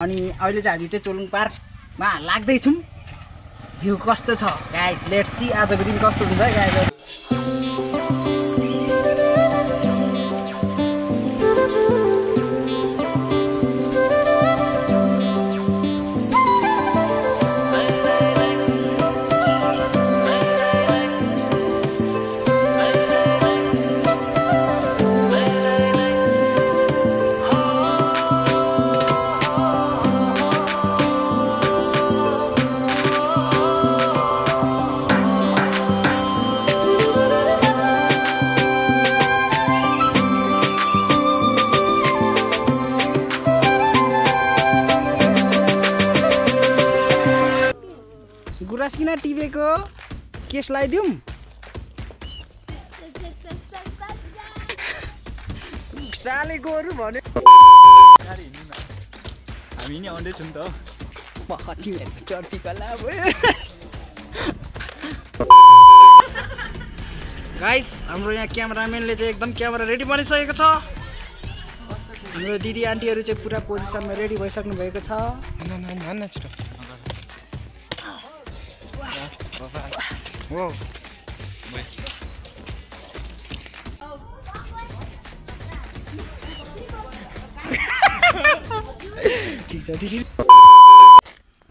अनि अहिले चाहिँ हामी चाहिँ चोलुङ पार्कमा लाग्दै छौं। भ्यू कस्तो छ गाइज, लेट्स सी आजको दिन कस्तो हुन्छ गाइज। गुराँस किन टिपेको केस लगाइदिउँ? साले गोरु भन्यो। हामी नि आउँदै छौँ त। कति चर्टीकला भयो। गाइस हाम्रो यहाँ क्यामेराम्यानले चाहिँ एकदम क्यामेरा रेडी बनाइसकेको छ। हाम्रो दिदी आन्टीहरू चाहिँ पुरा पोजिसनमा रेडी भइसक्नु भएको छ। Wow.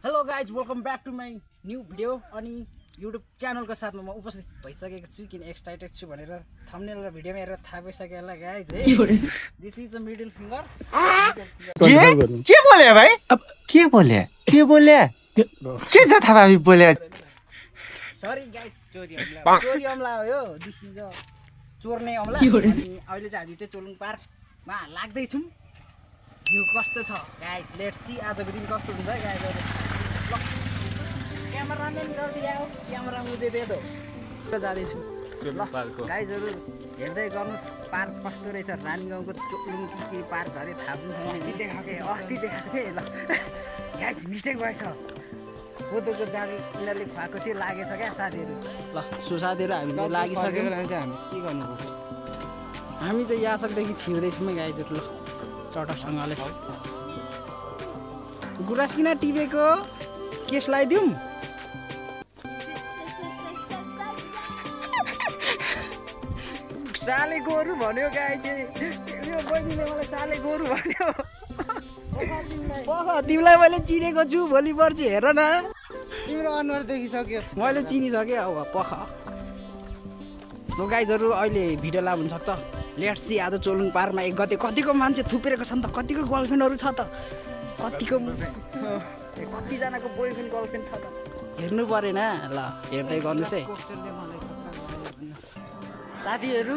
Hello guys, welcome back to my new video अनि YouTube च्यानलको साथमा म उपस्थित भइसकेको छु। किन एक्साइटेड छु भनेर थम्बनेल र भिडियोमा हेरेर थाहा भइसक्यो होला गाइज है। This is a middle finger. के बोले भाइ? अब के बोले के जथाभावी बोले? सरी गाइज, चोरी अमला हो यो। दिस इज अ चोर्ने अमला। अनि अहिले चाहिँ हामी चाहिँ चोलुङ पार्कमा लाग्दै छौँ। भ्यू कस्तो छ गाइज, लेट्स सी आजको दिन कस्तो हुन्छ गाइज। क्यामेराम्यान गरिदिया हो, क्यामेरा मुझे दे दो। जाँदैछु ल गाइजहरू, हेर्दै गर्नुहोस् पार्क कस्तो रहेछ। रानीगाउँको चोलुङ के पार्क अरे थाहा पनि छैन। अस्ति देखाएको थिएँ ल गाइज, मिस्टेक भएछ। फोटोको जाँड यिनीहरूले खुवाएको थियो, लागेछ क्या साथीहरू। ल सो साथीहरू हामी चाहिँ लागिसक्यो। हामी के गर्नुपर्छ? हामी चाहिँ यहाँसकदेखि छिर्दैछौँ गाइजहरू। ल चटासँगले गुराँस किन टिपेको केस लगाइदिउँ? साले गोरु भन्यो गाई चाहिँ। यो बहिनीले मलाई साले गोरु भन्यो। तिमीलाई मैले चिनेको छु, भोलि पर्सि हेर न तिम्रो अनुहार देखिसक्यो। मैले चिनिसकेँ। अब पख सो गाइजहरू, अहिले भिडियो लाभ हुनसक्छ। लेट्स सी आज चोलुङ पार्कमा 1 गते कतिको मान्छे थुपेको छ नि त, कतिको गर्लफ्रेन्डहरू छ त, कतिजनाको बोयफ्रेन्ड गर्लफ्रेन्ड छ त, हेर्नु परेन। ल हेर्दै गर्नुहोस् है साथीहरू।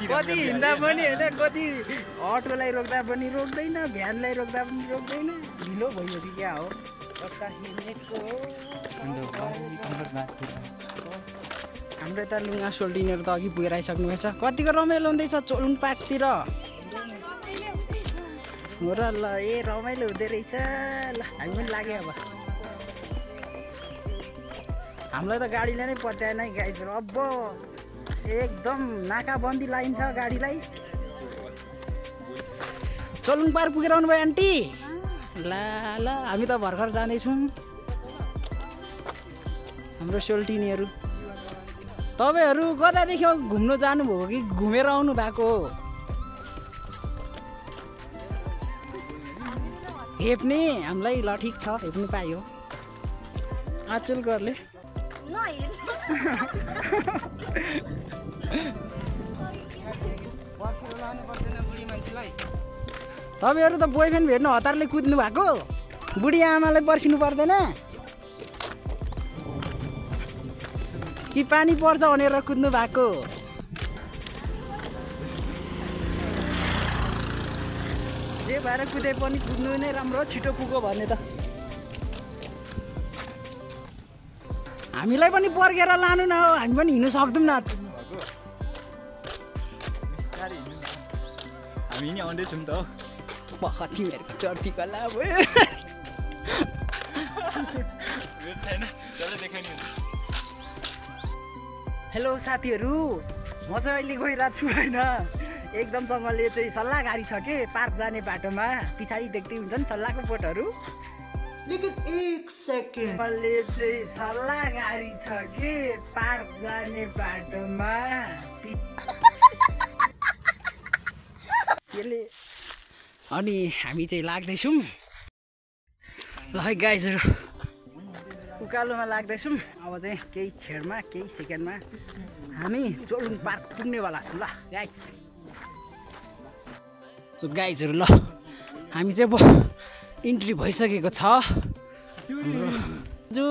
कति हिँड्दा पनि होइन, कति अटोलाई रोक्दा पनि रोक्दैन, भ्यानलाई रोक्दा पनि रोक्दैन। ढिलो भयो कि क्या हो? हाम्रो त लुगा सोल्टिनेहरू त अघि पुगेर आइसक्नु भएछ। कतिको रमाइलो हुँदैछ चोलुङ पार्कतिर हो र। ल ए रमाइलो हुँदै रहेछ। ल हामी पनि लाग्यो। अब हामीलाई त गाडीले नै पत्याएन है गाइजहरू। अब एकदम नाकाबन्दी लाइन छ गाडीलाई। चोलुङ पार्क पुगेर आउनुभयो आन्टी? ल हामी त भर्खर जाँदैछौँ। हाम्रो सोल्टिनीहरू। तपाईँहरू कतादेखि घुम्नु जानुभयो कि घुमेर आउनु भएको हो? हेप्ने हामीलाई ल ठिक छ, हेप्नु पायो। आचल गर्ले तपाईँहरू त बोयफ्रेन्ड भेट्नु हतारले कुद्नु भएको, बुढी आमालाई पर्खिनु पर्दैन कि पानी पर्छ भनेर कुद्नु भएको? जे भएर कुदे पनि कुद्नु नै राम्रो, छिटो पुगो भने त। हामीलाई पनि पर्खेर लानु न, हामी पनि हिँड्नु सक्दैनौँ न। हामी नि आउँदै छौँ त। तिमीहरूको चर्टीकला भयो। हेलो साथीहरू, म चाहिँ अहिले गइरहेको छु होइन। एकदम सँगले चाहिँ सल्लाह गाडी छ के पार्क जाने बाटोमा पछाडि देख्दै हुन्छ नि सल्लाहको बोटहरू लेकिन 1 सेकेन्ड सँगले चाहिँ सल्लाह गाडी छ के पार्क जाने बाटोमा अनि हामी चाहिँ लाग्दैछौँ ल है गाइजहरू उकालोमा लाग्दैछौँ अब चाहिँ केही छेडमा केही सेकेन्डमा हामी चोलुङ पार्क पुग्नेवाला छौँ ल गाइज सो गाइजहरू ल हामी चाहिँ अब इन्ट्री भइसकेको छ हाम्रो जो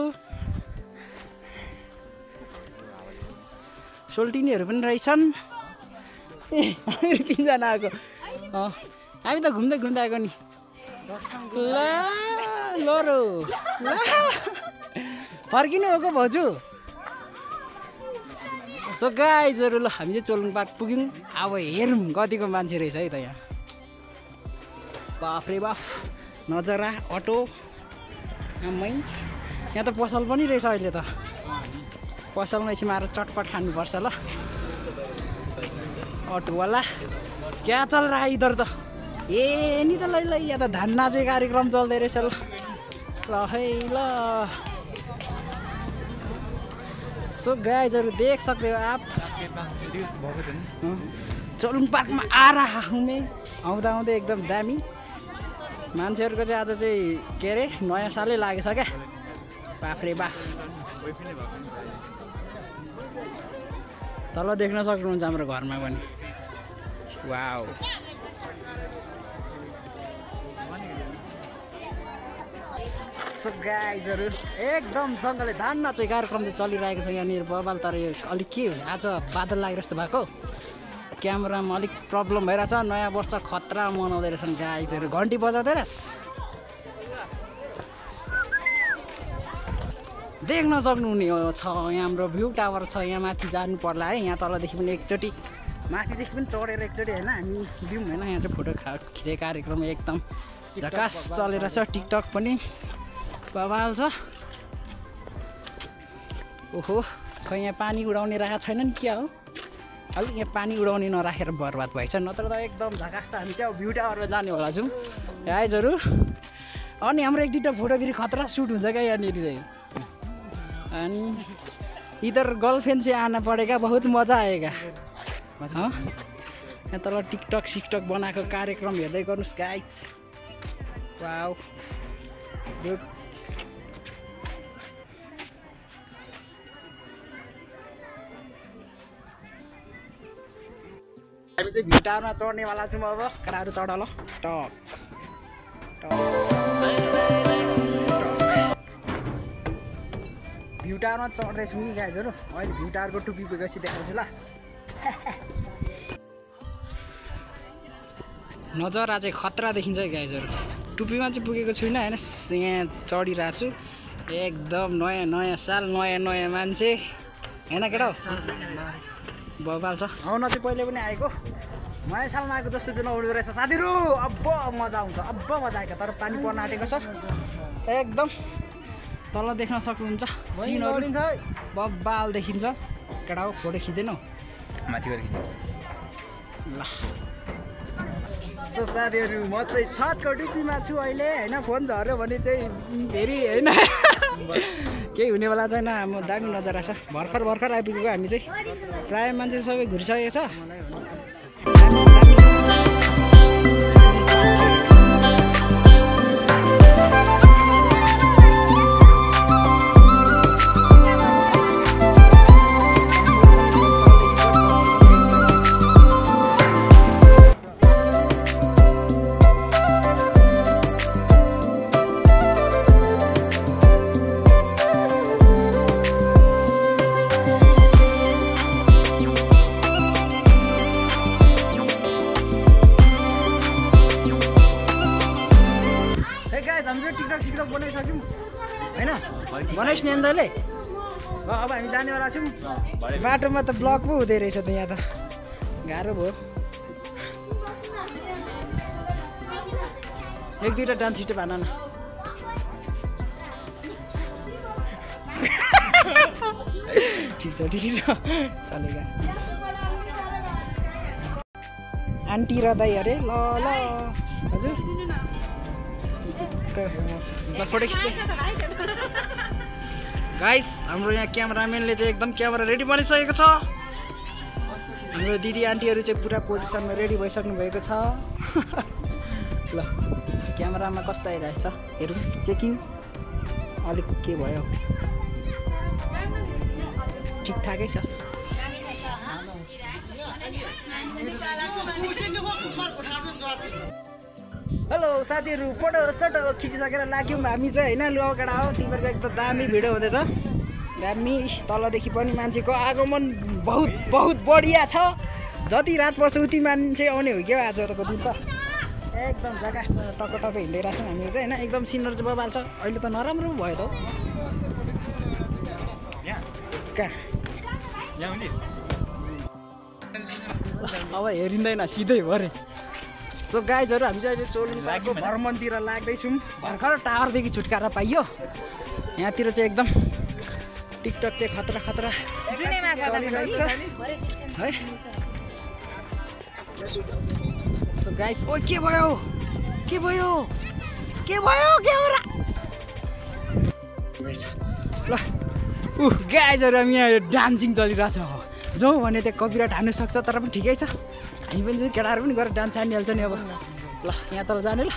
सोल्टिनीहरू पनि रहेछन् ए हामीहरू 3 जना आएको हामी त घुम्दै घुम्दै आएको नि ल लोरो ल फर्किनु हो को भाउजू सो गाइजहरू ल हामी चाहिँ चोलुङ पार्क पुग्यौँ अब हेरौँ कतिको मान्छे रहेछ है त यहाँ बाफ रे बाफ नजरा अटो आमै यहाँ त पसल पनि रहेछ अहिले त पसलमा एकछिन आएर चटपट खानुपर्छ ल अटोवाला क्या चल रहा है इधर त ए नि त ल यहाँ त धान नाचे कार्यक्रम चल्दै रहेछ ल है ल सो गाइजहरू देख सक्दै हो आप चोलुङ पार्कमा आ रहा हूँ मैं आउँदा आउँदै एकदम दामी मान्छेहरूको चाहिँ आज चाहिँ के अरे नयाँ सालै लागेछ क्या बाफ रे बाफ तल देख्न सक्नुहुन्छ हाम्रो घरमा पनि वाउ सो गाइजहरू एकदम सँगले धान नाचे कार्यक्रम चाहिँ चलिरहेको छ यहाँनिर बबाल तर यो अलिक के हो आज बादल लागेर जस्तो भएको क्यामेरामा अलिक प्रब्लम भइरहेछ नयाँ वर्ष खतरा मनाउँदै रहेछन् गाइजहरू घन्टी बजाउँदै रहेछ देख्न सक्नुहुने छ यहाँ हाम्रो भ्यू टावर छ यहाँ माथि जानु पर्ला है यहाँ तलदेखि पनि एकचोटि माथिदेखि पनि चढेर एकचोटि होइन हामी दिउँ होइन यहाँ चाहिँ फोटो खिचे कार्यक्रम एकदम झकास चलेर छ टिकटक पनि बवाल छ ओहो खै यहाँ पानी उडाउने राखेको छैन नि क्या हो अलिक यहाँ पानी उडाउने नराखेर बर्बाद भएछ नत्र त एकदम झकास छ हामी चाहिँ अब भ्यू टावरमा जाने होला छौँ गाइजहरू अनि हाम्रो 1-2टा फोटो फेरि खतरा सुट हुन्छ क्या यहाँनिर चाहिँ अनि इधर गर्लफ्रेन्ड चाहिँ आना पडेका बहुत मजा आएगा यहाँ तल टिकटक सिकटक बनाएको कार्यक्रम हेर्दै गर्नुहोस् गाइज वाउ हामी चाहिँ भ्यू टावरमा चढ्नेवाला छौँ अब केटाहरू चढ ल टक भ्यू टावरमा चढ्दैछौँ कि गाइजहरू अहिले भ्यू टावरको टुपी पुगेपछि देखाउँछु ल नजरा चाहिँ खतरा देखिन्छ है गाइजहरू टुपीमा चाहिँ पुगेको छुइनँ होइन यहाँ चढिरहेको छु एकदम नयाँ नयाँ साल नयाँ नयाँ मान्छे होइन केटा बबाल छ आउन चाहिँ पहिले पनि आएको नयाँ सालमा आएको जस्तो चाहिँ नहुँदो रहेछ साथीहरू अब मजा आउँछ अब मजा आएको तर पानी पर्न आँटेको छ एकदम तल देख्न सक्नुहुन्छ सिनहरू बबाल देखिन्छ केटा हो फोटो खिच्दैनौ माथि गएर ल सो साथीहरू म चाहिँ छतको टुप्पीमा छु अहिले होइन फोन झऱ्यो भने चाहिँ फेरि होइन केही हुनेवाला छैन म दामी नजरा छ भर्खर भर्खर आइपुगेको हामी चाहिँ प्रायः मान्छे सबै घुरिसकेको छ टिकटक बनाइसक्यौँ होइन बनाइस् नि अन्त अब हामी जानेवाला छौँ बाटोमा त ब्लक पो हुँदै रहेछ त यहाँ त गाह्रो भयो 1-2टा डान्स छिटो भन न ठिक छ चलेगा आन्टी र दाइ अरे ल ल हजुर ल फोटो खिच्दै गाइस हाम्रो यहाँ क्यामेराम्यानले चाहिँ एकदम क्यामेरा रेडी बनिसकेको छ हाम्रो दिदी आन्टीहरू चाहिँ पुरा पोजिसनमा रेडी भइसक्नु भएको छ ल क्यामेरामा कस्तो आइरहेछ हेरौँ चेकिङ अलिक के भयो ठिकठाकै छ हेलो साथीहरू फोटो सोटो खिचिसकेर लाग्यौँ हामी चाहिँ होइन लु अगाडा हो तिमीहरूको एकदम दामी भिडियो हुँदैछ दामी तलदेखि पनि मान्छेको आगमन बहुत बहुत बढिया छ जति रात पर्छ उति मान्छे आउने हो क्या आजको दिन त एकदम जग्गा टक्क टक्क हिँडिरहेको छौँ हामीहरू चाहिँ होइन एकदम सिनर चाहिँ बबाल छ अहिले त नराम्रो भयो त कहाँ अब हेरिँदैन सिधै भरे सो गाइजहरू हामी चाहिँ अहिले चोलुङको भ्रमणतिर लाग्दैछौँ भर्खर टावरदेखि छुटकारा पाइयो यहाँतिर चाहिँ एकदम टिकटक चाहिँ खतरा खतरा चलिरहेको छ है सो गाइज ओ के भयो के भयो के भयो क्यामेरा ल गाइजहरू हामी यहाँ डान्सिङ चलिरहेछ जाउँ भने त्यहाँ कपिराइट हान्नु सक्छ तर पनि ठिकै छ हामी पनि चाहिँ केटाहरू पनि गएर डान्स हानिहाल्छ नि अब ल यहाँ तल जाने ल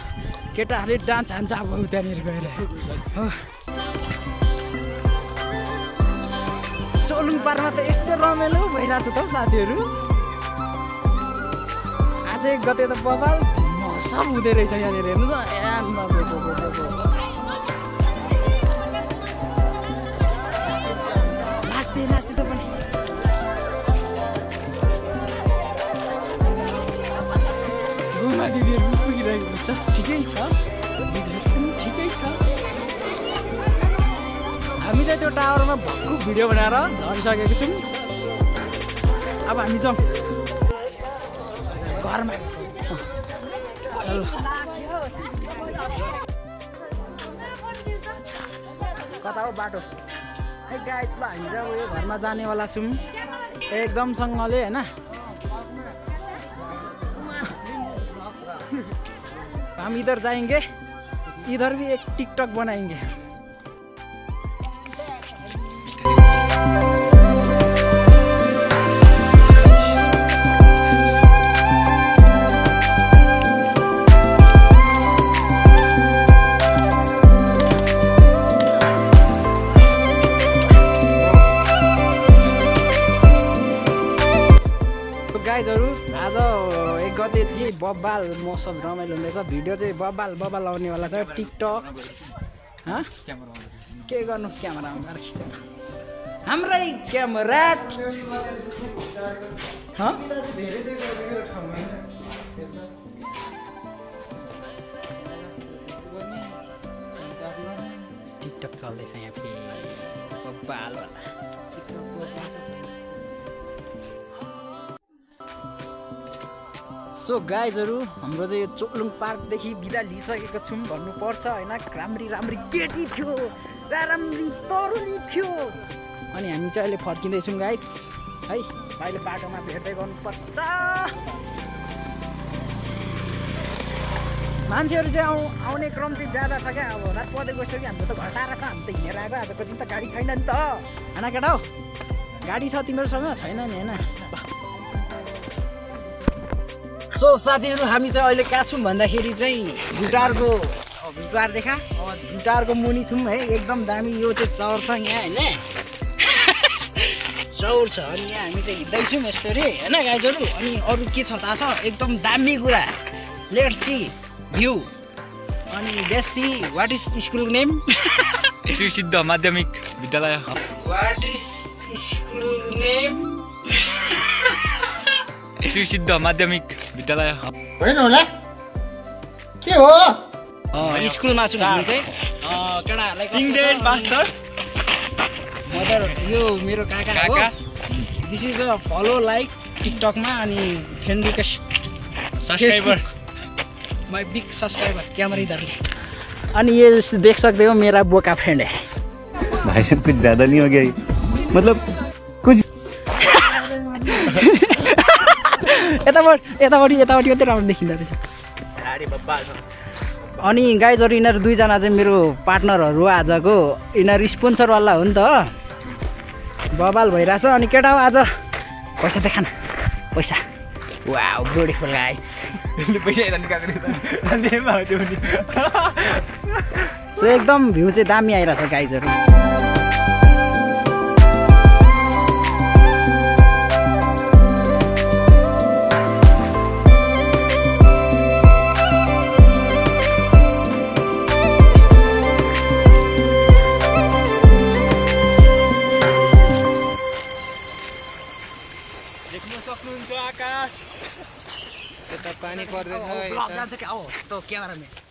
केटाहरूले डान्स हान्छ अब त्यहाँनिर गएर हो चोलुङ पारमा त यस्तो रमाइलो भइरहेछ त साथीहरू आज एक गते त बबाल सब हुँदै रहेछ यहाँनिर हेर्नु त नाच्दै नाच्दै त पनि गुम्बा दिदीहरू पनि पुगिरहेको छ ठिकै छ ठिकै छ हामी चाहिँ त्यो टावरमा भक्कु भिडियो बनाएर झरिसकेको छौँ अब हामी जाउँ घरमा कता हो बाटो है गाइस ल हामी चाहिँ यो घरमा जानेवाला छौँ एकदमसँगले होइन हम इधर जाएंगे इधर भी एक टिकटॉक बनाएंगे गाइजहरू आज एक गते चाहिँ बब्बाल मौसम रमाइलो हुँदैछ भिडियो चाहिँ बब्बाल बब्बाल आउनेवाला छ टिकटक के गर्नु क्यामेरामा खिचेर हाम्रै क्यामेरा टिकटक चल्दैछ यहाँ फेरि बब्बाल सो गाइजहरू हाम्रो चाहिँ यो चोलुङ पार्कदेखि बिदा लिइसकेको छौँ भन्नुपर्छ होइन राम्री राम्री केटी थियो राम्री तरुनी थियो अनि हामी चाहिँ अहिले फर्किँदैछौँ गाइज है अहिले बाटोमा भेट्दै गर्नुपर्छ मान्छेहरू चाहिँ आउने क्रम चाहिँ ज्यादा छ क्या अब रात पर्दै गइसक्यो हाम्रो त घटाएर छ हामी त हिँडेर आएको आजको दिन त गाडी छैन नि त होइन केटा हो गाडी छ तिमीहरूसँग छैन नि होइन सो साथीहरू हामी चाहिँ अहिले कहाँ छौँ भन्दाखेरि चाहिँ भुटारको भुटार देखा भुटारको मुनि छौँ है एकदम दामी यो चाहिँ चौर छ यहाँ होइन चौर छ अनि यहाँ हामी चाहिँ हिँड्दैछौँ यस्तरी होइन गाइजहरू अनि अरू के छ थाहा छ एकदम दामी कुरा लेट्स सी भ्यू अनि let's see what is school name Shri Siddha Madhyamik Vidyalaya what is school name Shri Siddha Madhyamik विद्यालय होइन होला के हो स्कुलमा छु हामी चाहिँ केटाहरूलाई इन्डियन मास्टर मदर यो मेरो काका हो this is a follow like टिकटकमा अनि friend request subscriber my big subscriber camera इधर अनि ये देख सकते हो मेरा बोका फ्रेंड है भाई साहब कुछ ज्यादा नहीं हो गया मतलब कुछ यतापट्टि मात्रै राम्रो देखिँदो रहेछ। अनि गाइजहरू यिनीहरू दुईजना चाहिँ मेरो पार्टनरहरू आजको। यिनीहरू स्पोन्सरवाला हो नि त, बबाल भइरहेछ। अनि केटा हो आज पैसा देखान, पैसा। Wow beautiful guys. सो एकदम भ्यू चाहिँ दामी आइरहेछ गाइजहरू। देख्न सक्नुहुन्छ आकाश, यता पानी पर्दैछ। ब्लग जान्छ क्या हो त क्यामेराम्यान।